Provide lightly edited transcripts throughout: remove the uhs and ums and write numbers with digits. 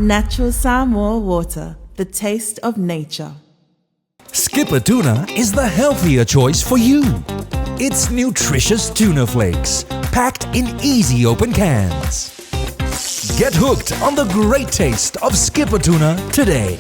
Natural Samoa water, the taste of nature. Skipper Tuna is the healthier choice for you. It's nutritious tuna flakes, packed in easy open cans. Get hooked on the great taste of Skipper Tuna today.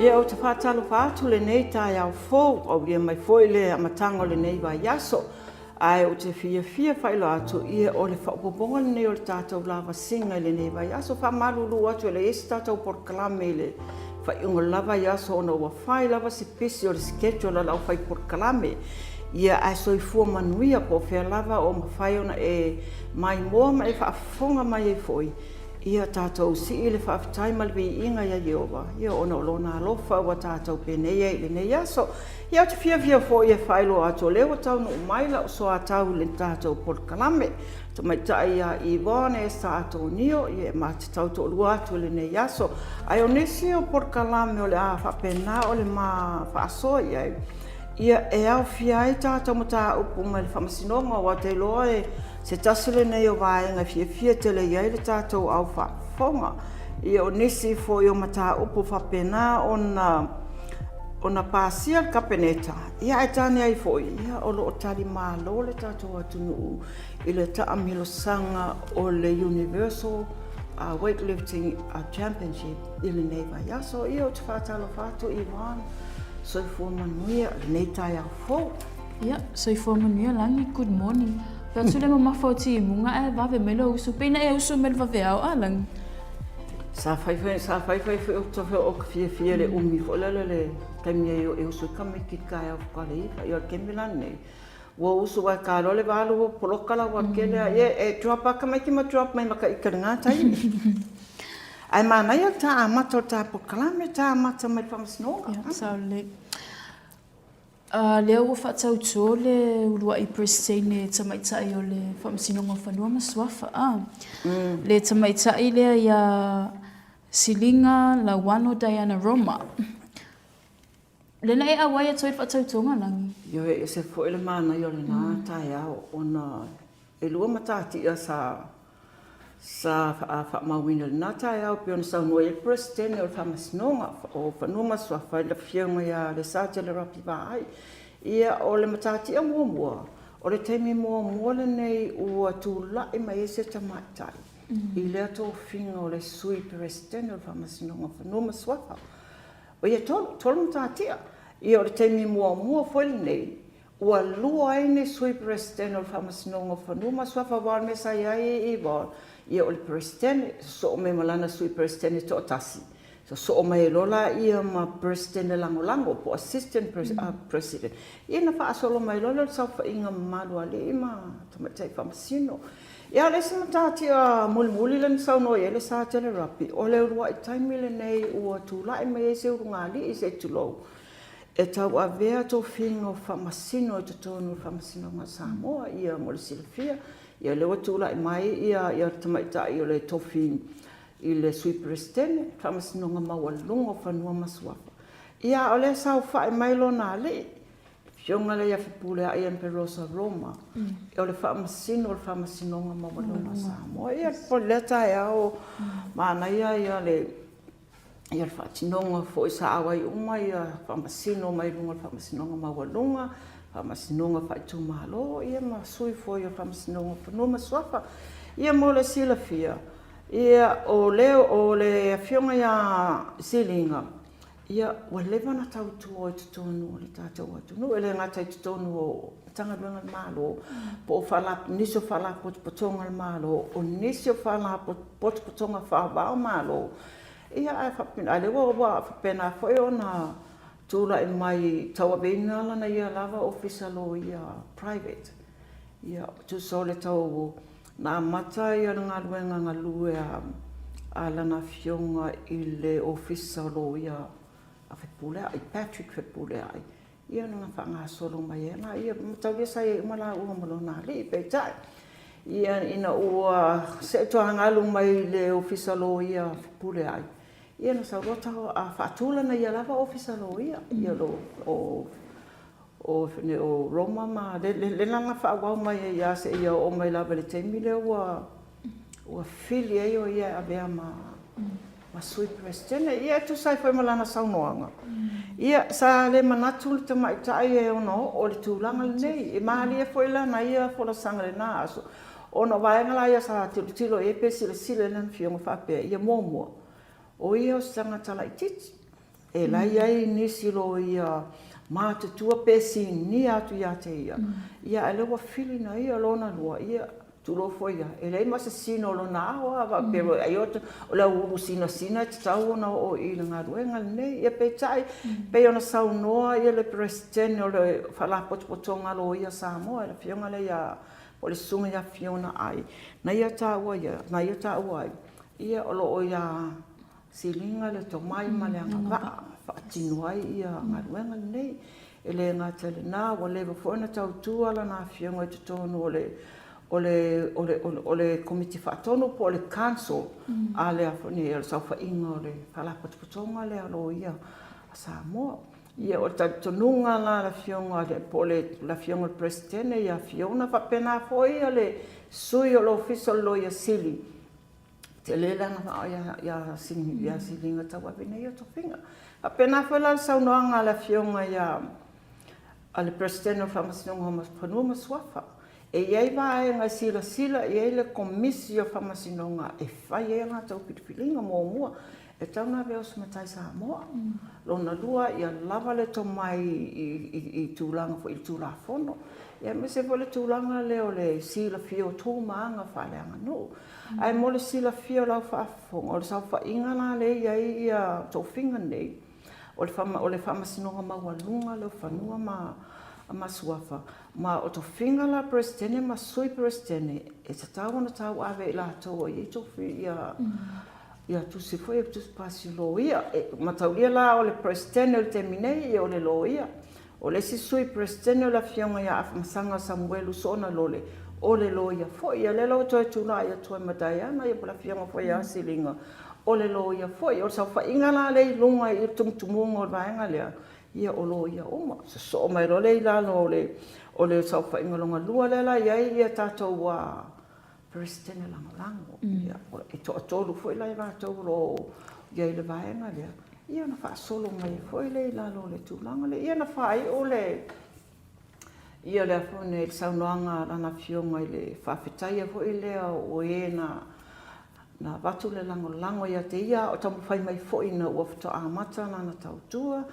Ia, ou te faatalofa atu lenei taeao fou, aulia mai foi le amataga o lenei vaiaso. Ae ou te fiafia faailoa atu, ia o le faaopoopoga lenei o le tatou lavasiga i lenei vaiaso. Faamalulu atu e leai se tatou polokalame i le faaiuga o le la vaiaso ona ua fai lava si pisi o le schedule a le aufai polokalame. Ia ae soifua manuia po o fea lava o mafai ona e maimoa ma e faafofoga mai ai foi. Ia tatou sii le faafetai ma le viiga ia Ieova, ia ona o Lona alofa ua tatou penei ai i lenei aso. Ia ou te fiafia foi e faailoa atu o lea ua taunuu mai lau soatau i le tatou polokalame, tamaitai ia Yvonne Esther Atonio, ia e ma te tau toalua atu i lenei aso. Ae o nisi o polokalame o le a faapena o le ma faasoa i ai, ia e aofia ai tatou mataupu mai le Faamasinoga, aua ou te iloa e se tasi lenei o vaega e fiafia tele i ai le tatou au faafofoga. Ia o nisi foi o mataupu faapena ona ona pasia le Kapeneta, ia ae tane ai foi, ia o lo o tali malo le tatou atunuu i le taamilosaga o le Universal Weightlifting Championship i lenei vaiaso. Ia ou te faatalofa atu Yvonne, soifua manuia lenei taeao fou. Ia, soifua manuia Lagi, good morning. Fai atu le mamafa o timuga ae vave mai lou usu. Pei na e usu mai le vaveao a Lagi? Sa fai fai, sa fai fai foi o ka fiafia le umi foi lele le taimi e e usu ai tamaiti i le taeao faatoa le 9. Ia o le taimi la lenei, ua usu ae ta iloa le 8 ua poloka le aualatele a ia e drop lava tamaiti ma drop mai ma ta ita i lena taimi. Ae manaia le ta amata o le ta polokalame, ta amata mai le Faamasinoga. Ia, sao lelei. A lea ua faatauto le uluai Peresetene tamaitai o le Faamasinoga o Fanua ma Suafa, a. Le tamaitai lea ia Siliga Lauano Diana Roma. Lea na e auai atu ai le faatautoga, Lagi? Ioe, e ese foi le manaia o lena taeao ona E lua matatia sa sa faamauina i lena taeao pei ona saunoa i ai le Peresetene o le Faamasinoga o Fanua ma Suafa i le Afioga ia Lesatele Rapi Vaai. Ia, o le matatia muamua, o le taimi muamua lenei ua tulai mai ai se tamaitai i lea tofiga o le Sui Peresetene o le Faamasinoga o Fanua ma Suafa. Ia, e tolu matatia. Ia, o le taimi muamua foi lenei Ua lua ai ni Sui Peresetene o le Faamasinoga o Fanua ma Suafa aua o le mea sa i ai i Vaughan, ia o le Peresetene, sosoo mai ma lana Sui Peresetene e toatasi, sosoo mai ai loa laia ma Peresetene Lagolago po o Assistant President. Ia ona faasolo mai loa lea o le saofaiga mamalu a alii ma tamaitai faamasino. Ia a o le isi matatia mulimuli lea na saunoa i ai le Satele Rapi, o le uluai taimi lenei ua tulai mai ai se ulugalii se i tulou, E tauavea tofiga o Faamasino i totonu o le Faamasinoga a Samoa, ia mo le silafia, ia lea ua tulai mai ia le tamaitai o le tofi i le Sui Peresetene, Faamasinoga Maualuluga o Fanua ma Suafa. Ia a o lea e saofai mai lona alii, le Afioga lea ia Fepuleai Emperosa Roma, o le Faamasino o le Faamasinoga Maualuluga a Samoa. Ia o lea taeao manaia ia le ia le faatinoga foi sa auai uma ia Faamasino mai luga o le Faamasinoga Maualuga, Faamasinoga Faaitumalo, ia ma sui foi o Faamasinoga o Fanua ma Suafa. Ia mo le silafia, ia o le o le Afioga ia Siliga, ia ua leva ona tautua i totonu o le tatou atunuu, e le gata i totonu o Matagaluega a le Malo, po o nisi o Faalapotopotoga a le Malo, o nisi o Faalapotopotoga faava-o-Malo, ia ae faapena, a o lea ua faapena foi ona tulai mai i tauaveina lana ia lava Ofisa Loia private. Ia, tusa o le tau na amata ia le galuega galue a lana afioga i le Ofisa o Loia a Fepuleai, Patrick Fepuleai, ia na faagasolo mai ai laia, mataulia sa i ai uma laua ma lona alii. Peitai, ia ina ua see toagalu mai i le Ofisa o Loia a Fepuleai, ia na sau loa tau a faatu lana ia lava Ofisa Loia, ia o o Roma ma lea la na faaauau mai ai lava seia oo mai lava i le taimi lea ua fili ai o ia e avea ma Sui Peresetene. Ia e tusa ai foi ma lana saunoaga, ia sa le manatu le tamaitai e ono oo i le tulaga lenei. E malie foi lana ia folasaga i lena aso, ona o vaega la ia sa tilotilo i ai pe silasila i ai lana Afioga faapea, ia muamua, o ia o se tagata laitiiti, E la e i ai nisi loia matutua pe sinia atu ia te ia, ia a o lea ua fili na ia lona lua, ia tulou foi ia, e leai ma se sino o lona ao a faapea foi ai o le au ulu sinasina e tatau ona oo i le galuega lenei. Ia peitai, pei ona saunoa ia le Peresetene o le Faalapotopotoga a Loia a Samoa, le Afioga lea ia, po o le Susuga ia Fiona Ai, na ia taua ai, ia o lo o ia Siliga le tomai ma le agavaa e faatino ai galuega lenei. E le gata i lena, ua leva foi ona tautua lana afioga i totonu o le Komiti Faatonu po o le Council a le Saofaiga o le Faalapotopotoga lea a Loia a Samoa. Ia, o le talitonuga la a le Afioga po o le Afioga i le Peresetene ia Fiona faapena foi le Sui o le Ofisa o le Loia Sili, Tele le agavaa ia Siliga Tauave ina ia tofiga. E faapena foi la le saunoaga a le Afioga ia a le Peresetene o le Faamasinoga o Fanua ma Suafa, e i ai vaega e silasila i ai le Komisi o Faamasinoga e fai ai a latou filifiliga. Muamua, e tatau ona avea o se matai Samoa. Lona lua, ia lava le tomai i tulaga foi i le Tulafono, aemaise foi le tulaga lea o le silafia o tu ma aga faaleaganuu. Ae mo le silafia o lau faafofoga, o le saofaiga la lea e i ai ia tofiga nei, o le Faamasinoga Maualuga lea o Fanua ma Suafa, ma o tofiga la Peresetene ma Sui Peresetene, e tatau ona tauave e i latou o i ai ia tusi foi ia tusi pasi loia. E mataulia la o le Peresetene o le taimi nei, o le loia. O le isi Sui Peresetene o le Afioga ia Afamasaga Samuelu Soona Lole, o le loia foi. Ia lea la ua toe tulai atu ai ma Diana ia po o le Afioga foi ia Siliga, o le loia foi. O le saofaiga la lea i luga i le tumutumuga o le vaega lea, ia o loia uma. Sosoo mai loa lea i lalo o le saofaiga lona lua lea la e i ai ia tatou Peresetene Lagolago. Ia, e toatolu foi la i latou o lo o i ai i le vaega lea, ia ona faasolo mai ai foi lea i lalo o le tulaga lea. Ia ona faaiu le ia le foi nei le saunoaga a lana afioga i le faafetaia foi lea o e na na avatu le lagolago ia te ia a o taumafai mai foi ina ua faatoa amata lana tautua,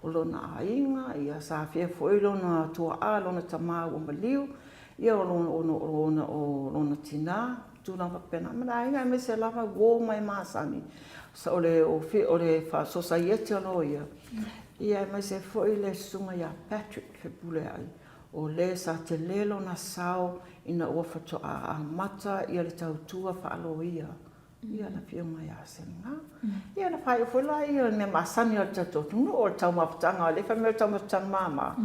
o lona aiga, ia sa afea foi lona tuaa, lona tama ua maliu, Ia o lona tina, tulaga faapena ma le aiga aemaise lava uo ma e masani, o le sosaiete o loia, ia aemaise foi le susuga ia Patrick Fepuleai, o le sa tele lona sao ina ua faatoa amata le tautua faaloia Ia le Afioga ia Seliga. Ia ona faaiu foi lea o le mea masani a le tatou atunuu, o le taumafataga, o lea e fai mai o le taumafataga mama,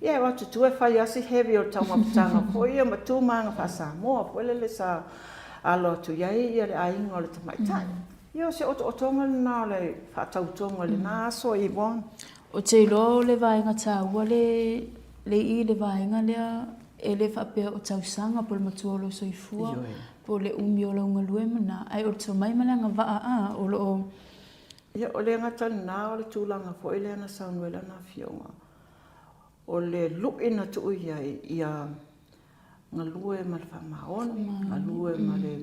ia e o atu i tua e fai lava si heavy o le taumafataga foi ia ma tu ma aga faa-Samoa foi lele sa alo atu i ai le aiga o le tamaitai. Ia o se otootoga lena o le faatautoga i lena aso Yvonne. Ou te iloa o le vaega taua le i i le vaega lea e le faapea o tausaga po o le matua o lou soifua po o le umi o lau galuema na, ae o le tomai ma le agavaa a o lo o. Ia, o le gata lena o le tulaga foi lea na saunoa ai lana afioga, o le lui na tuu i ai ia galue ma le faamaoni, galue ma le,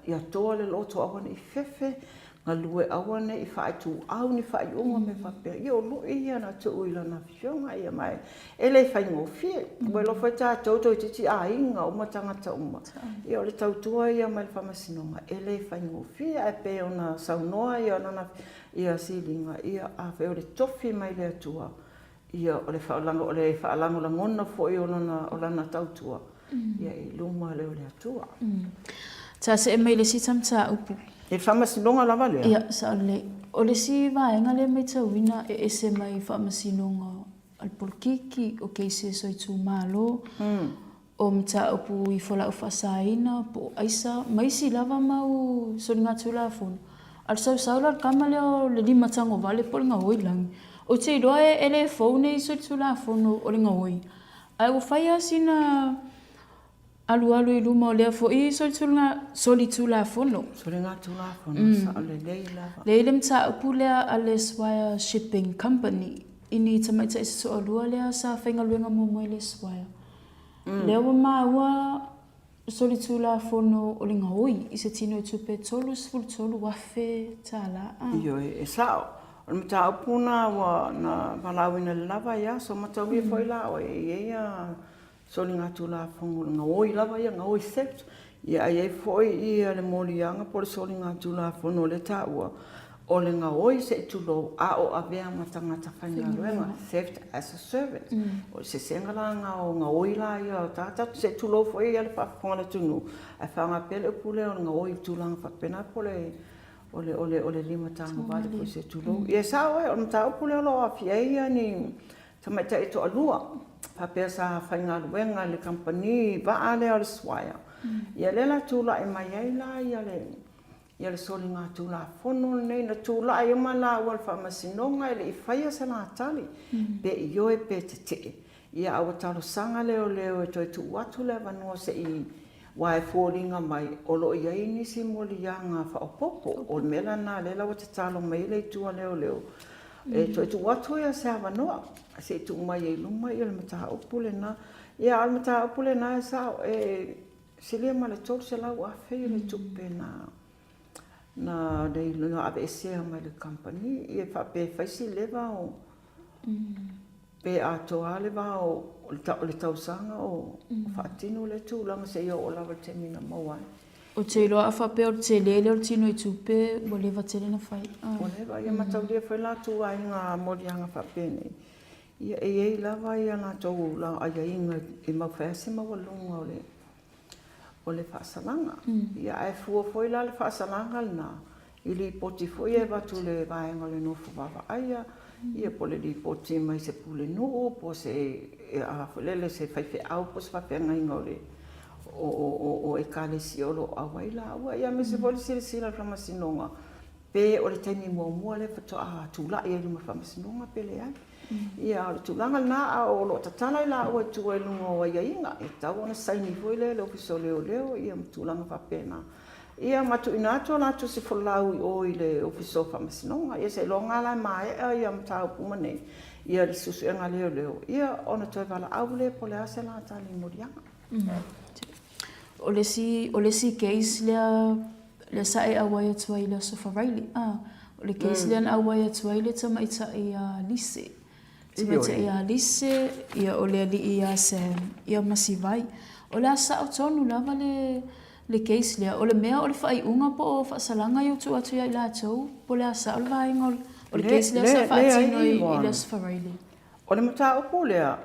ia toa le loto aua ne i fefe, galue aua ne i faaituau ni faaiuga ma mea faapea. Ia o lui ia na tuu i lana afioga, ia ma e le faigofie. Ua iloa foi tatou toeitiiti aiga uma tagata uma, ia o le tautua ia mai le Faamasinoga e le faigofie. Ae pei ona saunoa lana siliga, ia afai o le tofi mai le Atua, ia o le faalagolagona foi o lana tautua. ia i luma lea o le Atua. Ta see mai i le isi mataupu. I le faamasinoga lava lea? Ia, sao lelei. O le isi vaega lea e matauina e ese mai i faamasinoga a le polokiki, o cases o itumalo, o mataupu i fualaau faasaina po o aisa ma isi lava mau soligatulafono. A o le sausau la o le tama lea o le limatagovale po o le gaoi lagi, ou te iloa e le fou nei solitulafono o le gaoi, ae ua fai lava sina alualu i luma o lea foi solitulafono. Soligatulafono, sao lelei lava. Lea e i ai le mataupu lea a le Swire Shipping Company i ni tamaitai se toalua lea sa faigaluega muamua i le Swire. Lea ua maua solitulafono o le gaoi i se tino tupe $33,000. Ioe, e sao. O le mataupu lena ua na valaauina i le la vaiaso, mataulia foi la oe e i ai a soligatulafono o le gaoi lava ia, gaoi theft, ia ae i ai foi ia le moliaga po o le soligatulafono lea e taua, o le gaoi se i tulou a o avea ma tagata faigaluega, theft as a servant. O le sesega la lena o gaoi la ia o tagata, se i tulou foi ia le faafofoga a le atunuu, ae faaaoga pea le upu lea o le gaoi i tulaga faapena po o le o le o le limatagovale foi se i tulou. Ia e sao oe, o le mataupu lea o lo o aafia ai ni tamaitai e toalua faapea sa faigaluega i le kamupani vaa lea o le Swire. Ia lea la tulai mai ai la ia le ia le soligatulafono lenei na tulai uma laua i le faamasinoga e le i faia se la tali pe ioe pe tetee. Ia a ua talosaga leoleo e toe tuu atu le avanoa se i aua e foliga mai o lo o i ai nisi moliaga faaopoopo. O le mea la lena lea la ua tatalo mai ai le itu a leoleo e toe tuu atu ia se avanoa se i tuu mai ai i luma le mataupu lena. Ia a o le mataupu lena e sao e silia ma le $300,000 le tupe na na na aveesea mai le kamupani. Ia faapea e fai si leva o pe atoa lava le va o le tausaga o faatino lea tulaga seia oo lava i le taimi na maua ai. Ou te iloa a faapea o le tele lea o le tino i tupe, ua leva tele na fai. Ua leva, ia mataulia foi la ituaiga moliaga faapenei, ia e i ai lava ia latou aiaiga e mau fai ai se maualuga o le o le faasalaga. Ia ae fua foi la le faasalaga lena i lipoti foi ia e avatu i le vaega o le nofo vaavaaia, ia po o le lipoti mai se pulenuu po o se a foi lele se faifeau po o se faafeagaiga o le o Ekalesia o lo o auai laua, ia aemaise foi le silasila a le Faamasinoga pe o le taimi muamua lea faatoa tulai ai i luma o le Faamasinoga pe leai. Ia, o le tulaga lena, a o lo o tatala i laua i tua i luga o aiaiga, e tatau ona saini foi lea e le Ofisa o Leoleo ia ma tulaga faapena. Ia ma tuuina atu a latou tusi folau i o i le Ofisa o Faamasinoga. Ia seiloga lava la e maea ia mataupu uma nei, ia le suesuega a leoleo, ia ona toe valaau lea po o le a se la tali moliaga. O le isi, o le isi case lea, lea sa e auai atu ai i le Aso Faraile, a, o le case lea na auai atu ai le tamaitai ia Lise. Tamaitai ia Lise, ia o le alii ia Sam, ia ma Sivai. O le a sao tonu lava le, le case lea. O le mea o le faaiuga po o faasalaga ia ua tuu atu ia i latou, po o le a sao le vaega o le case lea sa faatino i le Aso Faraile. O le mataupu lea,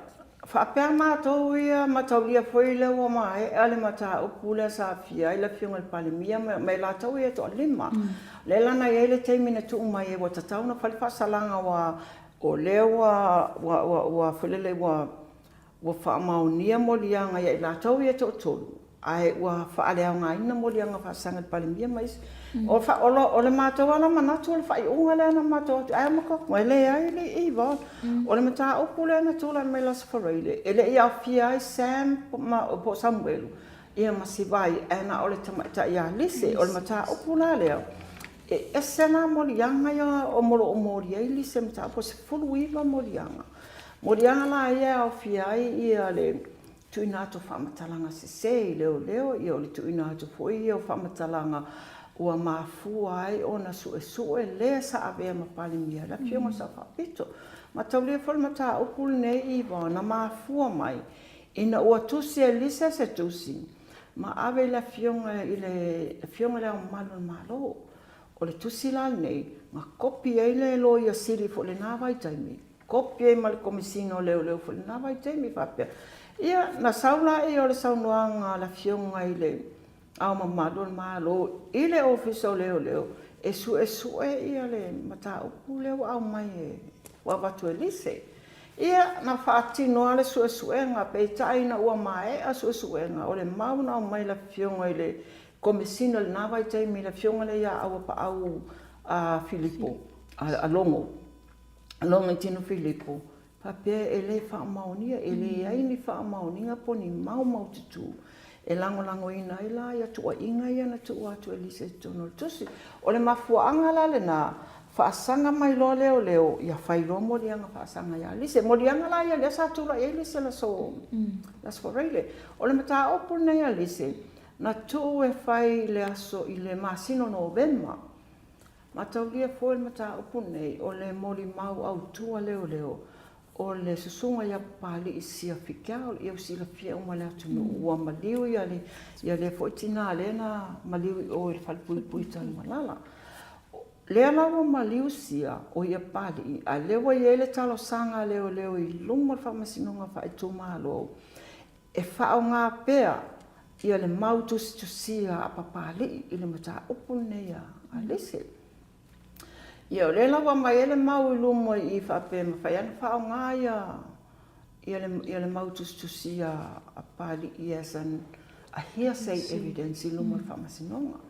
faapea matou ia mataulia foi lea ua maea le mataupu lea sa aafia ai le Afioga i le Palemia ma i latou ia e toalima. Lea la na i ai le taimi na tuu mai ai ua tatau ona fai le faasalaga aua o lea ua, ua, ua, ua, foi lele ua, ua faamaonia moliaga ia i latou ia e toatolu. Ae ua faaleaogaina moliaga faasaga i le Palemia ma isi. O o le matou lava la manatu o le faaiuga lea na matou o atu, ae matou o atu, e leai le i O le mataupu lea na tulai mai i le Aso Faraile, e le i aofia ai Sam ma, po o Samuelu, ia ma Sivai, ae na o le tamaitai ia Lise. O le mataupu la lea, e ese la moliaga ia o lo o moli ai Lise i le mataupu, e 19 moliaga. Moliaga la ia e aofia ai ia le tuuina atu o faamatalaga sese i leoleo, ia o le tuuina atu foi ia o faamatalaga ua mafua ai ona suesue le sa avea ma Palemia, le Afioga i le Sao Faapito. Mataulia foi le mataupu lenei i na mafua mai ina ua tusi e Lisa se tusi ma ave i le Afioga i le Afioga i Le Ao Mamalu o le Malo. O le tusi la lenei na kopi ai le Loia Sili foi i lena vaitaimi, kopi ai ma le Komesina o Leoleo foi i lena vaitaimi faapea. Ia, na sau laia o le saunoaga a le Afioga i le Ao Mamalu o le Malo i le Ofisa o Leoleo e suesue ia le mataupu lea ua aumai e, ua avatu e Lise. Ia, na faatino lava le suesuega, peitai ina ua maea suesuega, o le mau na aumai e le Afioga i le Komesina i lena vaitaimi, le Afioga lea ia Auapaau Filipo, a Logo, Logoitino Filipo, faapea e le faamaonia, e leai ni faamaoniga po o ni mau maututū e lagolagoina ai la ia tuuaiga ia na tuu atu e Lisa i totonu o le tusi. O le mafuaaga la lena, faasaga mai loa leoleo, ia fai loa moliaga faasaga ia Lisa. Moliaga la ia lea sa tulai ai Lisa i le aso, le aso Faraile. O le mataupu lenei a Lisa, na tuu e fai i le aso, i le masina o Novema. Mataulia foi le mataupu lenei, o le molimau autu a leoleo, o le susuga ia Papalii Siafikau, ia ua silafia uma e le atunuu ua maliu ia lea foi tina lea na maliu i o i le falepuipui i Tanumalala. O lea la ua maliu sia, o ia Papalii, a o lea ua i ai le talosaga a leoleo i luma o le Faamasinoga Faaitumalo e faaaoga pea ia le mau tusitusia a Papalii i le mataupu lenei a Lise. Ia o lea la ua aumai ai le mau i luma i i faapea e mafai lava ona faaaoga ia ia le ia le mau tusitusia a Papalii as an a hearsay evidence i luma o le Faamasinoga.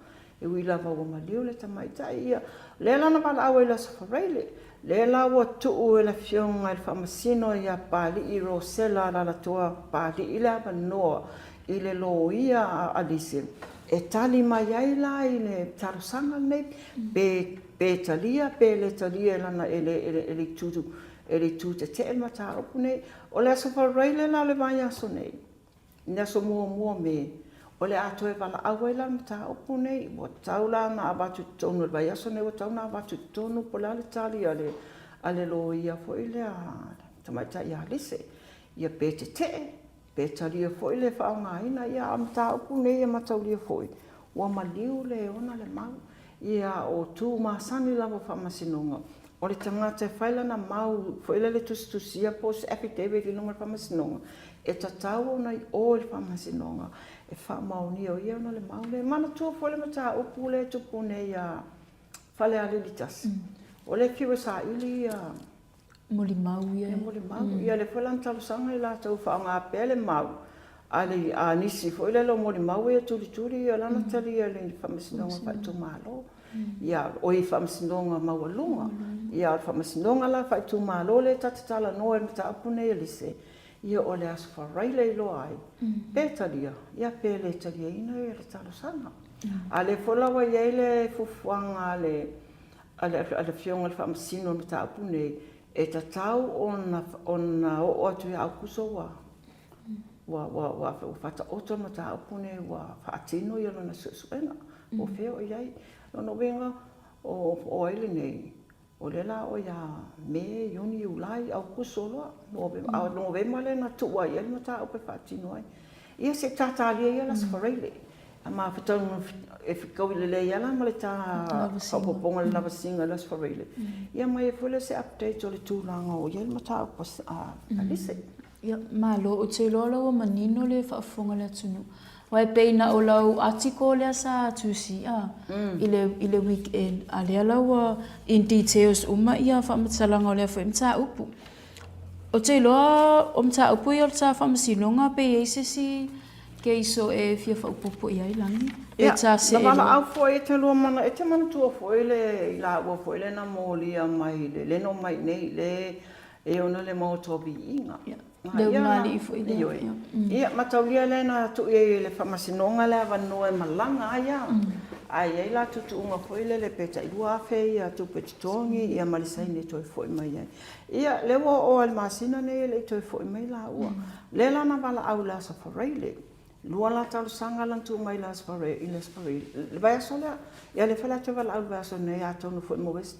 E ui lava ua maliu le tamaitai, ia, lea la na valaau ai i le Aso Faraile, lea la ua tuu e le Afioga i le Faamasino ia Papalii Rosella Alaalatoa Papalii le avanoa i le loia a Alise e tali mai ai la i le talosaga lenei, pe, pe talia pe le talia e lana, e le, e le, e le itu, e le itu tetee le mataupu nei. O le Aso Faraile la o le vaiaso nei, I le aso muamua o Me, o le a toe valaau ai la le mataupu nei, ua tatau la ona avatu i totonu o le vaiaso nei, ua tatau ona avatu i totonu po o le a le tali a le, a le loia foi lea, le tamaitai ia Lise, ia pe tetee, pe talia foi le faaaogaina, ia a o le mataupu nei e mataulia foi, ua maliu le ona le mau. Ia, o tu masani lava o faamasinoga, o le tagata e fai lana mau foi lele tusitusia po o se affidavit i luga o le faamasinoga, e tatau ona i o i le faamasinoga e faamaonia o ia ona le mau lea. Manatua foi le mataupu lea e tupu nei ia Falealili 1. O lea e fiu e saili ia molimau ia. Ia molimau. Ia lea foi la na talosaga i latou e faaaoga pea le mau a le a nisi foi lele o molimau ia tulituli ia la na talia e le Faamasinoga Faaitumalo. Ia oi Faamasinoga Maualuga. Ia o le Faamasinoga la Faaitumalo lea ta te talanoa i le mataupu nei a Lise, ia o le Aso Faraile e iloa ai pe talia ia pe le taliaina ia le talosaga. A lea foi la ua i ai le fuafuaga a le a le Afioga i le Faamasino i le mataupu nei, e tatau ona ona oo atu ia Aokuso ua ua ua ua faataoto le mataupu nei ua faatino ia lana suesuega po o fea o i ai. O lona uiga, o o ai lenei? O lea la o ia Me, Iuni, Iulai, Aokuso loa, Novema, a o Novema lea na tuu ai i ai le mataupu e faatino ai. Ia se i tatalia ia le Aso Faraile, a ma e fetaui lelei lava la ma le ta faaopoopoga i le lavasiga i le Aso Faraile, ia aumai ai foi lea o se update o le tulaga o i ai le mataupu a Lise. Ia, malo. Ou te iloa la ua manino le faafofoga a le atunuu. Aua e pei na o lau article lea sa tusi a i le i le weekend, a lea la ua in details uma ia faamatalaga o lea foi mataupu. Ou te iloa o mataupu ia o le ta faamasinoga pe i ai se isi keiso e fia faaopoopo i ai Lani? Pe Ia, ta na see loa. valaau foi e te lua mana, e te manatua foi le i laua foi lea na molia mai le le na omai i nei le E ona le maota o Viiga. Ia, le ulugalii foi lea. Ioe. Ia, mataulia lea na tuu i ai e le Faamasinoga le avanoa e malaga ai a. Ae i ai la tuutuuga foi lele pe tai 2000 ia tupe totogi ia ma le saini e toe foi mai ai. Ia, lea ua oo lava i le masina nei e le i toe foi mai laua. Lea la na valaau i le Aso Faraile. Lua la talosaga la na tuu mai i le Aso Faraile, i le vaiaso lea. Ia lea foi o le a toe valaau i le vaiaso nei atonu foi e maua ai se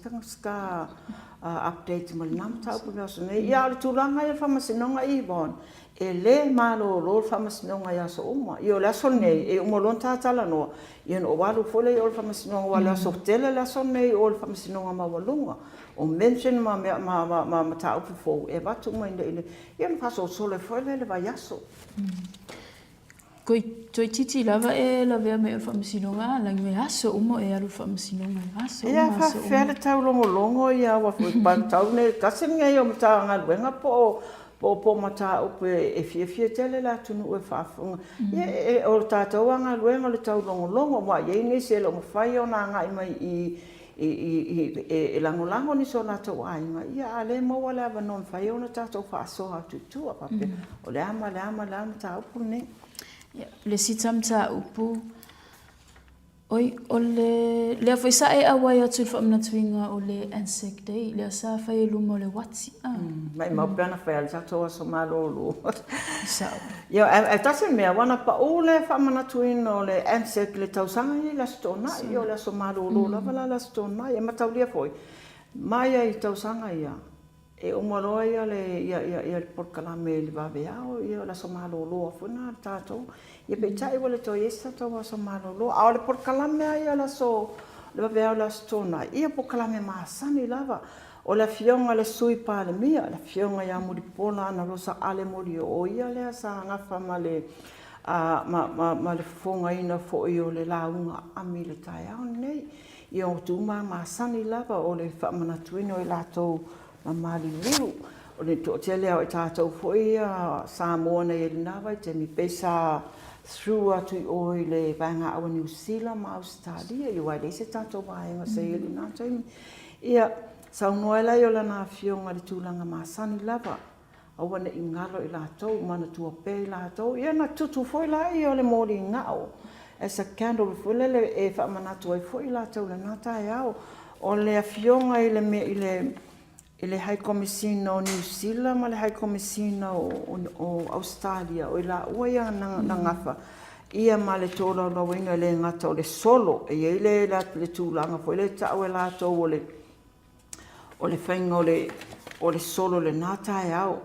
update ma lena mataupu i le vaiaso nei. Ia a o le tulaga ia i le Faamasinoga Yvonne, e le malolo le Faamasinoga i aso uma. Ia o le aso lenei e uma loa ona ta talanoa, ia ona ou alu foi lea i o i le Faamasinoga aua o le aso tele le aso lenei i o i le Faamasinoga Maualuga. O mention ma mataupu fou e avatu uma i le… ia ona faasolosolo ai foi lea i le vaiaso. Toeitiiti lava e lavea mai o le faamasinoga a lagi e aso uma o e alu i le faamasinoga e aso uma aso uma. Ia faafefea le taulogologo ia aua foi tau nei tasi lenei o Matagaluega po o mataupu e fiafia tele le atunuu e faafofoga. Ia o le tatou lava galuega o le taulogologo aua e i ai nisi e le o mafai ona agai mai i i e lagolago nisi o latou aiga, ia a o lea e maua le avanoa e mafai ai ona tatou faasoa atu i tua faapea, o le a ma le a ma le a le mataupu lenei. Ia, le isi ta mataupu, oi, o le, lea foi sa e auai atu i le faamanatuina o le Anzac Day, lea sa fai i luma o le uati, a. Maimau pe ana fai lava le tatou aso malolo. Sao. Ia, ae tasi le mea, aua na pau le faamanatuina o le Anzac i le tausaga ia i le Aso Toonai, ia o le aso malolo lava la le Aso Toonai. E mataulia foi, mai lava i tausaga ia, e uma loa le polokalame i le vaveao, ia o le aso malolo lava foi lena a tatou. Ia peitai ua le toe i ai se tatou aso malolo. A o le polokalame lava ia o le aso, le vaveao o le Aso Toonai, ia o polokalame masani lava. O le Afioga i le Sui Palemia, le Afioga ia Mulipola Anarosa Ale Molioo, o ia lea sa gafa ma le ma le fofogaina foi o le lauga aami i le taeao lenei. Ia o tuma masani lava o le faamanatuina o i latou na maliliu. O le toatele lava o i tatou foi ia Samoa na i ai i lena vaitaimi, pei sa through atu i o i le Vaega Au a Niu Sila ma Ausetalia, aua e leai se tatou vaega sa i ai i lena taimi. Ia, saunoa ai la o lana afioga i le tulaga masani lava, aua ne i galo i latou, manatua pea i latou. Ia ona tutu foi lea o le moligao as a candle foi lele e faamanatu ai foi i latou i lena taeao. O le afioga i le i le High Komesina o Niu Sila ma le High Komesina o Ausetalia, o i laua ia na gafa ia ma le tolaulauina e le gata o le solo, e i ai le tulaga foi lea e tau e latou o le o le faiga o le solo i lena taeao.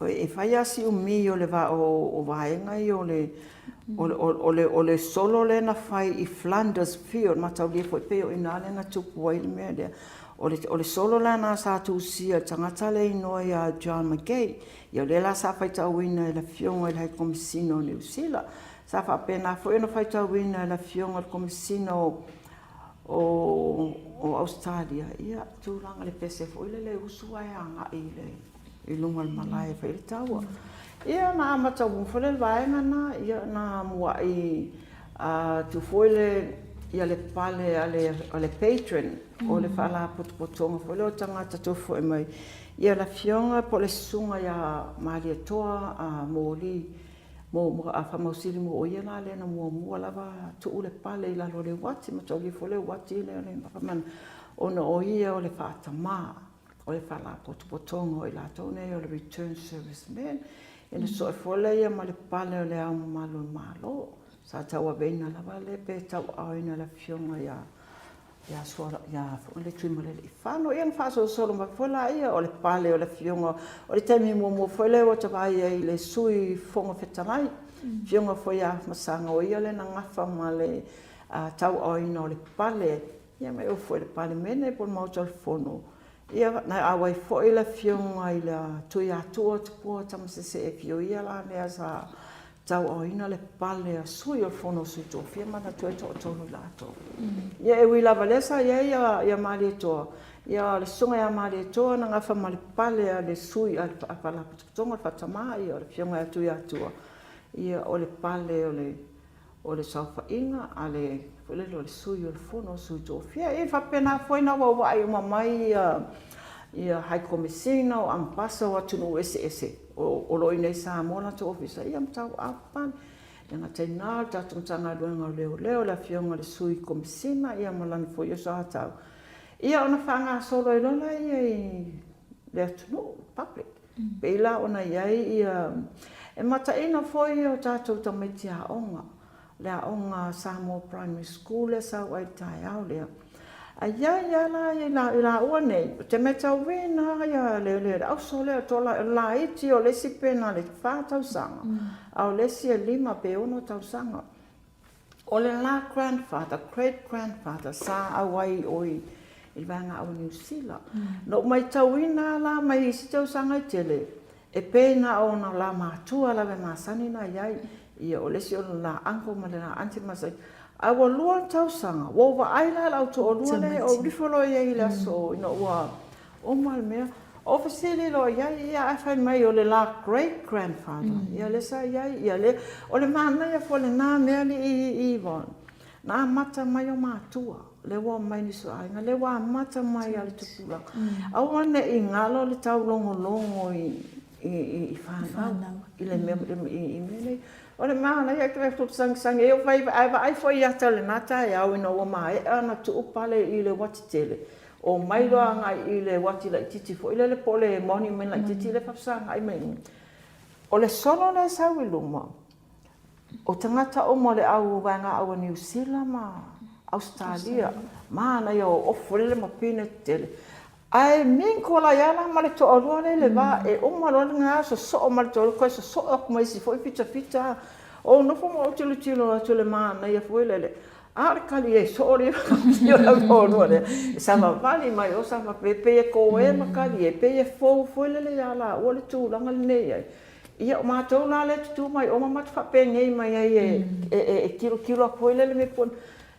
E fai lava si umi o le vaega ia o le solo lea na fai i Flanders Field, mataulia foi pei o i ina lea na tupu ai le mea lea. O le solo lena sa tusia e le tagata lea e igoa ia John Mackay, ia o lea la sa faitauina e le Afioga i le High Komesina o Niu Sila. Sa faapena foi ona faitauina e le Afioga i le Komesina o Ausetalia, ia tulaga i le pese foi lele e usu ae agai i le i luga o le malae e fai ai le taua. Ia na amata uma foi lea i le vaega lena, ia na muai atu foi le, ia le pale a le patron o le faalapotopotoga foi lea o tagata tofua mai, ia le afioga po o le susuga ia Malietoa Moli Faamausili mo o ia la lea na muamua lava tuu le pale i lalo o le uati, mataulia foi le uati lea o le ona o ia o le faatama. o le Faalapotopotoga o i latou nei o le Return Service Men, ona soe foi lea ma le pale o Le Ao Mamalu o le Malo. Sa tauaveina lava le pe tauaaoina e le Afioga ia ia Tuimalealiifano. Ia ona faasolosolo mai foi lea o le pale o le Afioga, o le taimi muamua foi lea ua ta vaai ai i le Sui Fofoga Fetalai, Afioga foi ia Afamasaga, o ia lea na gafa ma le tauaaoina o le pale Ia ma e oo foi i le Palemene po o le Maota o le Fono, ia na auai foi le Afioga i le Tuiatua Tupua Tamasese Efi, o ia la lea sa tauaaoina le pale a sui o le Fono a Sui Tofia ma manatua e toatolu i latou. Ia e ui lava o lea sa i ai ia Malietoa, ia o le Susuga ia Malietoa na gafa ma le pale a le sui a le Faalapotopotoga o le Faatama, ia o le Afioga ia Tuiatua, ia o le pale o le o le saofaiga a le, foi lele o le Sui o le Fono a Sui Tofia. E faapena foi ona auauai uma mai ia High Komesina, o Amepasa o atunuu eseese o lo o i inei i Samoa latou ofisa, ia ma tauapu pale. E le gata i lena, o le tatou Matagaluega o Leoleo, le Afioga i le Sui Komesina ma lana foi soatau, ia ona faagasolo ai loa lea i le atunuu, public. Pei la ona i ai ia... E mataina foi o tatou tamaiti aoga, le aoga Samoa Primary School lea sa ou ai i le taeao lea. Ae i ai lava la i laua nei, ou te matauina lava le auso lea, o le laiti o le isi pe na o le fa tausaga, a o le isi e 5 pe 6 tausaga. O le la grandfather, great grandfather sa auai i o i le Vaega Au Niu Sila. Na ou matauina lava la mai isi tausaga e tele, E pei na o ona la matua lava e masani ona i ai, ia o le isi o le la uncle ma le la aunty masani. Ae ua lua tausaga, ua ou vaai la i le au toalua lea, ou lifo loa i ai i le aso ina ua uma le mea, ou fesili loa i ai, ia ae fai mai o le la great grandfather, ia lea sa i ai, ia lea, o le manaia foi o lena mea alii Yvonne, na amata mai o matua. Lea ua omai nisi o aiga, lea ua amata mai lava le tupulaga. Aua ne i galo le taulogologo i fanau i le mea i mea nei. O le manaia e toe sagisagi ai, ae vaai foi i ata o lena taeao ina ua maea ona tuu pale i le uati tele, omai loa agai i le uati laitiiti foi lele po o le monument laitiiti lea e faafesagai mai i i. O le solo lea e sau i luma, O tagata uma o le au vaega au a Niu Sila ma Ausetalia, manaia o ofu lele ma pine tetele. Ae mingle ai lava la ma le toalua lea i le va, e uma loa lena sosoo ma le toalua, toe sosoo atu ma isi foi fitafita. Ou nofo ma ou tilotilo atu i le manaia foi lele, a o le kali e soo le o le toalua lea, e savavali mai o savavali, e pei e koe ma kali e pei e fou foi lele ia laua le tulaga lenei ai. Ia o matou la lea e tutū mai o ma matou faapenei mai ai e tilotilo atu foi lele mea po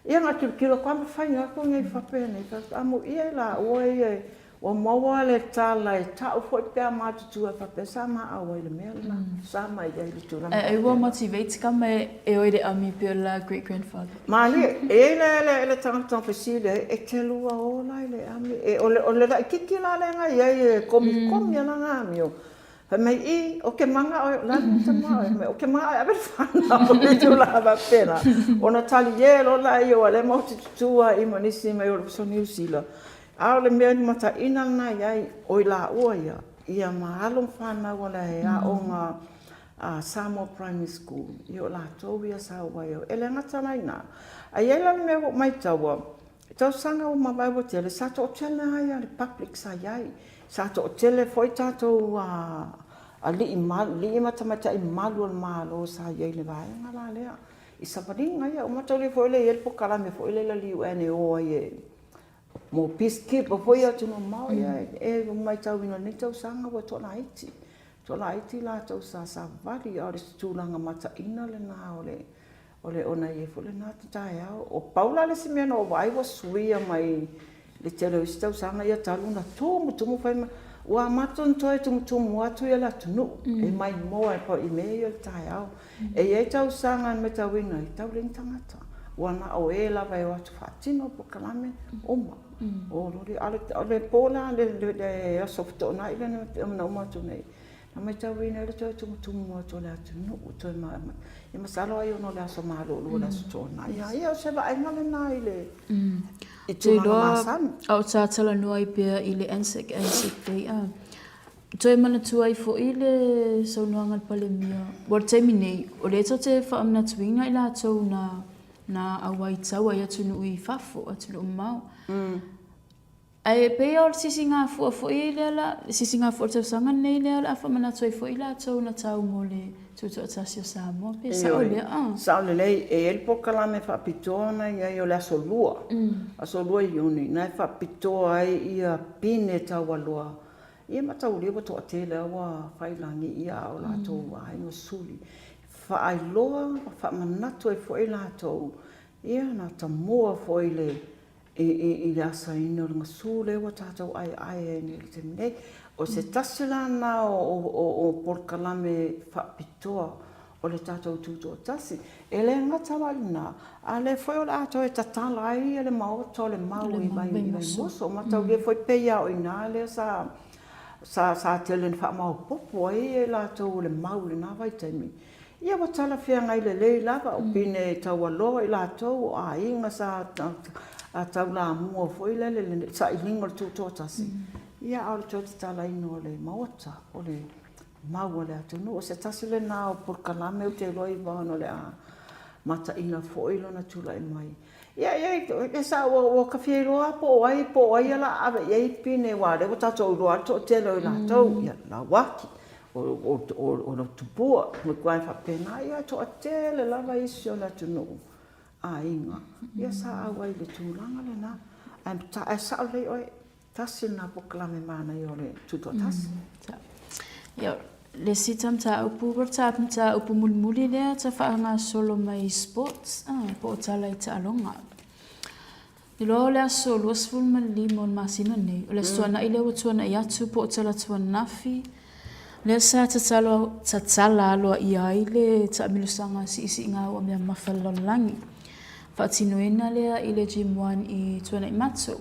ia na tilotilo atu lava ma fai atu nei faapenei amuia i laua ia ua maua le tala e tau foi pe a matutua faapea sa ma auai i le mea lena sa mai ai le tulaga Ae ua motivate ka mai e o i le ami pei o le la great grandfather. Malie, e i ai le le tagata fesili ai, e te lua ola i le ami? E o le o le laititi la lea na i ai e komikomi ana na amio. Fai mai, i, o ke mana oe, o le a le mea tama oe? Fai mai, o ke mana oe, ave le fanau i tulaga faapena. Ona taliē loa laia, ua lea matou te tutū ai ma nisi mai o le uso Niu Sila. A o le mea mataina lena i ai, o i laua ia, ia ma alo ma fanau a le aoga a Samoa Primary School, ia o latou ia sa o ai. E le gata la i ina, ae i ai la le mea ua ou maitaua, I tausaga ua mavae ua tele, sa toatele lava ia le public sa i ai. Sa toatele foi tatou alii ma tamaitai malu o le Malo sa i ai i le vaega la lea. I savaliga ia, ua mataulia foi lea e i ai le polokalame foi lea a le UN e o ai e mo peacekeeper foi ia atunuu mamao. Ia e matauina i lenei tausaga ua toalaiti, toalaiti latou sa savali, a o le tulaga mataina lena o le O le ona i ai foi lena taeao. O pau la le isi mea na ou vaai ua suia mai le tele o isi tausaga ia talu ona tumutumu fai mai ua amata ona toe tumutumu atu le atunuu e maimoa i mea ia o le taeao. E i ai tausaga na matauina ai, tau leai ni tagata, ua na o e lava e o atu faatino polokalame uma. O loli, a o le po la le Aso Fetoonai lea na uma atu nei, Na matauina ai le toe tumutumu atu o le atunuu, toe ia masalo ai ona o le aso malolo o le Aso Toonai. Ia, ia o se vaaiga lena i le i tulaga masani. A o ta talanoa ai pea i le Anzac, Anzac Day, a toe manatua ai foi le saunoaga a le Palemia, aua o le taimi nei, o lea tou te faamanatuina i latou na na auai taua i atunuu i fafo, atunuu mamao. Ae pei o le sisigafua foi lea la, sisigafua o le tausaga lenei lea o le a faamanatu ai foi i latou na tau mo le Tutoatasi o Samoa, pe sao lea? Ioe, sao lelei. E i ai le polokalame faapitoa na i ai o le Aso Lua, Aso Lua Iuni, na e faapitoa ai ia pine taualoa ia mataulia ua toatele lava ua faiilagi ia a o latou aiga suli. Faailoa ma faamanatu ai foi latou ia na tamua foi i le i le asaina o le gasu lea ua tatou aeae ai nei i le taimi nei. O se tasi la lena o polokalame faapitoa o le tatou Tutoatasi. E le gata la i lena, a o lea foi o le a toe tatala ai le maota o le Mau i Vaimoso. Mataulia foi pei lava o i ina lea sa tele ina faamaopoopo ai latou o le Mau i lena vaitaimi. Ia ua talafeagai lelei lava, o pine taualoa i latou, o aiga sa taulamua foi lele i le sailiga o le Tutoatasi, ia a o le toe tatalaina o le Maota, o le mau a le atunuu. O se tasi lena o polokalame ou te iloa Yvonne o le a mataina foi lona tulai mai. Ia, ia, e sao, ua, ua ta fia iloa lava po o ai, po o ai o le a ave i ai pine, aua o lea ua tatou iloa lava le toatele o i latou, ia, Lauaki, o, o, o, o Lautupua, ma ituaiga faapena, ia, e toatele lava isi o le atunuu, aiga, ia sa auai i le tulaga lena. Ae, ae sao lelei oe, Tasi lena polokalame manaia o le Tutoatasi. Ia, le isi ta mataupu, o le ta mataupu mulimuli lea ta faagasolo mai i sports, ah, po o tala i taaloga. Iloa o le aso 25 o le masina nei, o le aso Tuanai lea ua tuanai atu po o Talaatu ananafi, lea sa tatalo, tatala aloaia ai le taamilosaga siisiiga ua mea mamafa i le lalolagi. Faatinoina lea i le Gym One i Tuanaimato.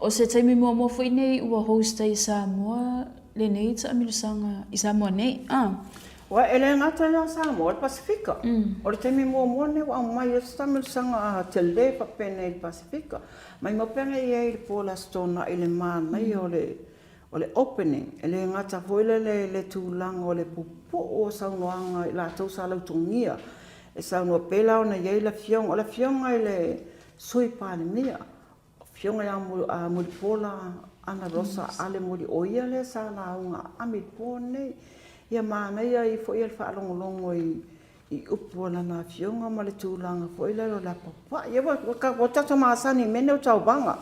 O se taimi muamua foi nei ua host ai e Samoa lenei taamilosaga i Samoa nei, a. Ua, e le gata ia Samoa, o le Pasefika. O le taimi muamua lenei ua aumai ai se taamilosaga tele faapenei i le Pasefika. Maimau pea na i ai i le po o le Aso Toonai i le manaia o le o le opening. E le gata foi lele i le tulaga o le puupuu o saunoaga i latou sa lautogia e saunoa pei la ona i ai le afioga, o le afioga i le Sui Palemia, Afioga ia Mulipola Anarosa Ale Muli, o ia lea sa lauga aami i le po lenei. Ia manaia ai foi le faalogologo i upu a lana afioga ma le tulaga foi lea o le apapai. Ia ua tatou masani i mea nei o tauvaga.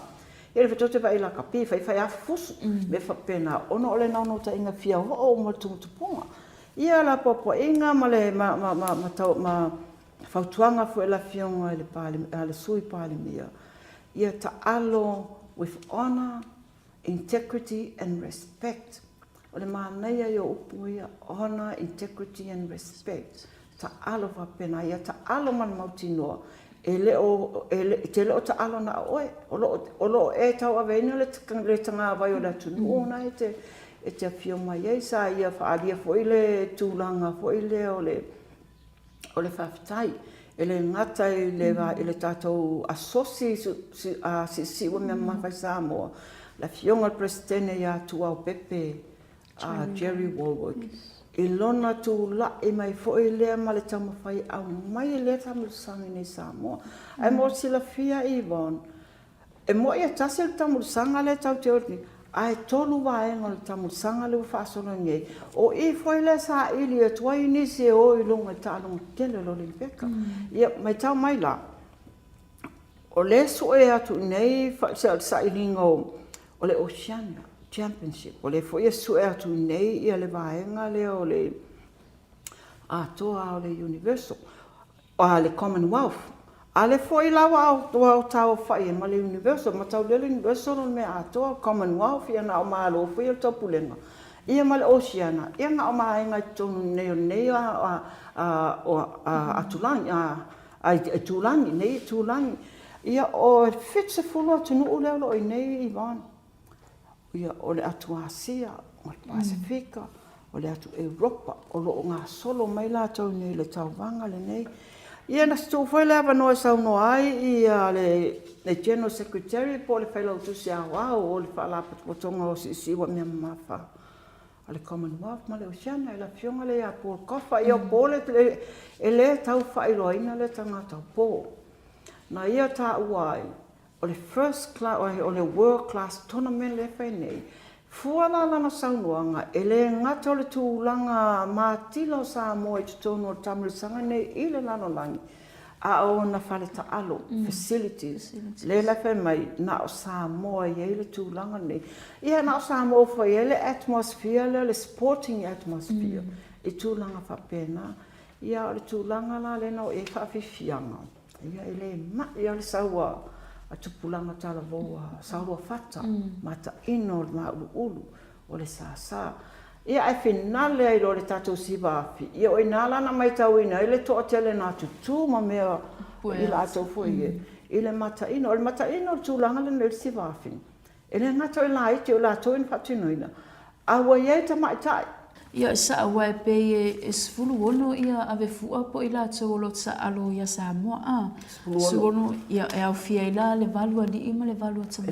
Ia le tou te vaai i lakapi, fai fai lava fusu, mea faapena, ona o le naunautaiga fia oo uma i le tumutupuga. Ia le apoapoaiga ma le fautuaga foi a le Afioga i le Sui Palemia, ia taalo with honour, integrity and respect. O le manaia ia o upu ia, honour, integrity and respect. Taalo faapena, ia taalo ma le mautinoa, e le o, e te le o taalo na o oe, o lo o, o lo o e tauaveina le, le tagavai o le atunuu na e te, e te afio mai ai. Sa ia faaalia foi le tulaga foi lea o le, o le faafetai. E le gata i le, i le tatou Asosi Siusiu o Mea Mamafa i Samoa, le Afioga i le Peresetene ia Tuaopepe Jerry Wallwork, i lona tulai mai foi lea ma le taumafai e aumai lea taamilosaga i inei i Samoa. Ae mo le silafia Yvonne, E mo'i e tasi le tamulisaga lea tatou te o nei, ae tolu vaega o le tamulisaga lea ua faasolo nei. O i foi lea e saili atu ai nisi e o i luga i taaloga tetele o le Olimipeka. Ia, matau mai la, o lea e sue atu i inei le sailiga o le Oceania Championship, o lea foi e sue atu i inei le vaega lea o le atoa o le Universal. a le Commonwealth. A lea foi la ua ua taaofai ai ma le Universal, mataulia le Universal o le mea atoa, Commonwealth ia na o Malo foi ia o le Taupulega, ia ma le Oceania, ia na o vaega i totonu nei o lenei atulagi, itulagi, nei itulagi. Ia o le 70 atunuu lea o lo o i inei Yvonne. Ia, o le atu Asia, o le Pasefika, o le atu Europa, o lo o gasolo mai latou nei i le tauvaga lenei. Ia, na tuu foi le avanoa e saunoa ai ia le General Secretary po o le Failautusi Aoao o le Faalapotopotoga o Siusiu a Mea Mamafa a le Commonwealth ma le Oceania, le Afioga lea ia Paul Coffa. Ia, o Paul e le tau faailoaina lea tagata o Paul. Na ia taua ai, O le first class, o le world class tournament lea e fai nei, fua la lana saunoaga, e le gata o le tulaga matila o Samoa i totonu o le taamilosaga nei i le lalolagi, a o ona faletaalo, facilities, lea la e fai mai, na o Samoa e i ai le tulaga lenei. Ia na o Samoa foi e i ai le atmosphere lea, le sporting atmosphere i tulaga faapena. Ia o le tulaga la lea na oo i ai faafiafiaga, Ia e le ma'i lava le sau a tupulaga talavou a Saoluafata, mataino o le mauluulu, o le sasa. Ia ae finale ai loa le tatou siva afi, ia o i ina la na matauina ai le toatele na tutu ma mea i latou foi i le mataino. O le mataino o le tulaga lenei o le siva afi, E le gata o i laiti, o i latou ina faatinoina, a ua i ai tamaitai. Ia, e sao, aua e pei e 16 ia ave fua po o i latou o lo o taalo ia Samoa, a. 16, ia, e aofia ai la le valu alii ma le valu tamaitai.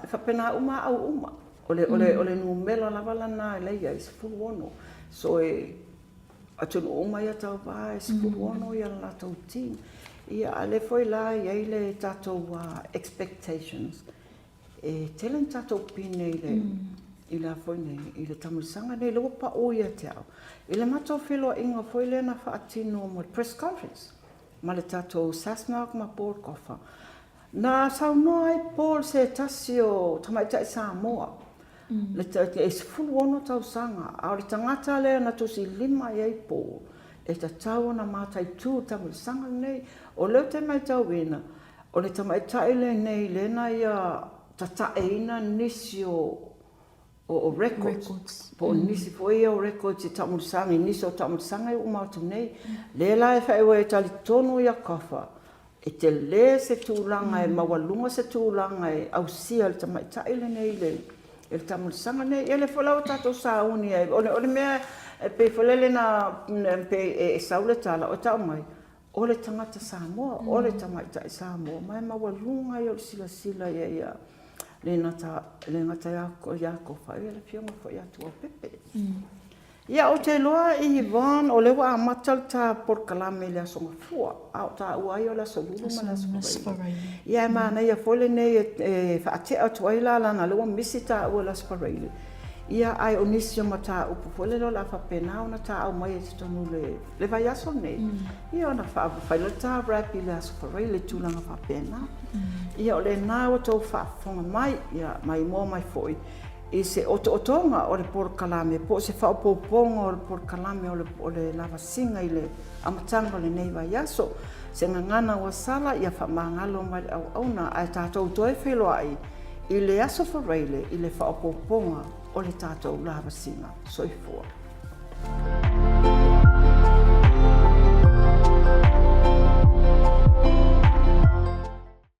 E faapena uma au uma. O le, o le, o le numera lava lana e la e i ai, 16. So e, atunuu uma ia tauva e 16 ia le latou team. Ia, a o lea foi la e i ai le tatou expectations, e tele ni tatou pine i le, i le a foi nei, i le taamilosaga nei, lea ua pau ia te au. I le matou feiloaiga foi lea na faatino mo le press conference ma le tatou SASNOC ma Paul Coffa, Na saunoa ai Paul se tasi o tamaitai Samoa, e 16 tausaga, a o le tagata lea na tusilima i ai Paul, e tatau ona mataitu le taamilosaga lenei. O lea ou te matauina, o le tamaitai lenei lea na ia tataeina nisi o o records, po o nisi foi ia o records i taamilosaga, i nisi o taamilosaga ia ua uma atu nei. Lea la e talitonu ia Coffa, E tele se tulaga e maualuga se tulaga e ausia e le tamaitai lenei i le i le taamilosaga lenei. Ia lea foi la ua tatou sauni ai, o le mea e pei foi lele na pei e sau le tala o tau mai, o le tagata Samoa, o le tamaitai Samoa, ma e maualuga ia o le silasila i ai ia le gata ia Kofa, ia le Afioga foi ia Tuaopepe. Ia, ou te iloa Yvonne, o lea ua amata le ta polokalame i le Aso Gafua, a o taua ai o le Aso Lulu ma le Aso Faraile. Ia, e manaia foi lenei e faatea atu ai la leaga o lea ua misi taua i le Aso Faraile. Ia, ae o nisi o mataupu foi lele o le a faapena ona ta aumaia i totonu o le vaiaso lenei, ia ona fai lea o le ta wrap i le Aso Faraile i tulaga faapena. Ia, o lena ua outou faafofoga mai, ia maimoa mai foi i se otootoga o le polokalame po o se faaopoopoga o le polokalame o le lavasiga i le amataga o lenei vaiaso. Se gagana ua sala ia faamagalo mai le auauna ae tatou toe feiloai i le Aso Faraile i le faaopoopoga o le tatou lavasiga. Soifua.